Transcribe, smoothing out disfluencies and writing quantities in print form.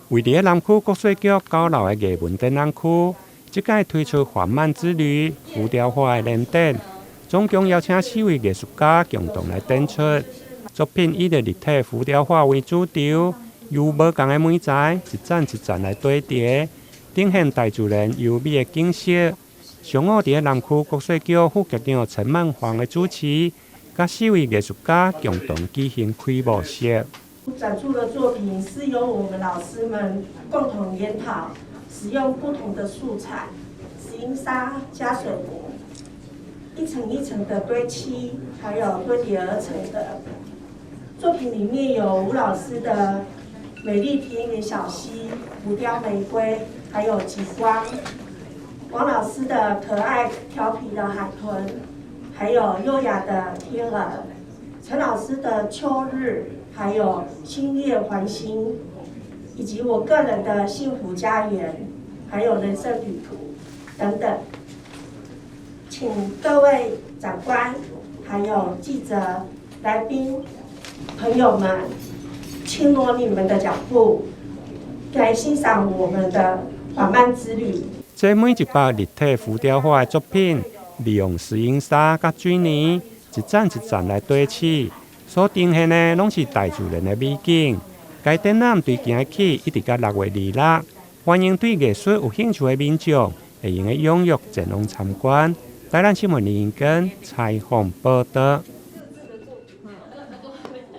位佇南區國稅局九樓的藝文展覽區，這擺推出緩慢之旅浮雕畫的聯展，總共邀請四位藝術家共同來展出作品，以著立體浮雕畫為主軸，由無仝的媒材一層一層來堆疊，呈現大自然優美的景色。上午佇南區國稅局副局長陳曼芳的主持，佮四位藝術家共同舉行開幕式。展出的作品是由我們老師們共同研討，使用不同的素材，石英砂加水泥，一層一層的堆砌，還有堆疊而成的。作品裡面有吳老師的美麗田園小溪、浮雕玫瑰，還有極光；王老師的可愛調皮的海豚，還有優雅的天鵝；陳老師的秋日，還有星月環星，以及我個人的幸福家園，還有人生旅途等等。請各位長官、還有記者、來賓、朋友們，輕挪你們的腳步，來欣賞我們的緩慢之旅。這每一幅立體浮雕畫的作品，利用石英砂佮水泥一層一層來堆砌，所呈現的攏是大自然的美景。該展覽對今日起一直到6月26，歡迎對藝術有興趣的民眾會用得踴躍前往參觀。台南新聞林根採訪報導。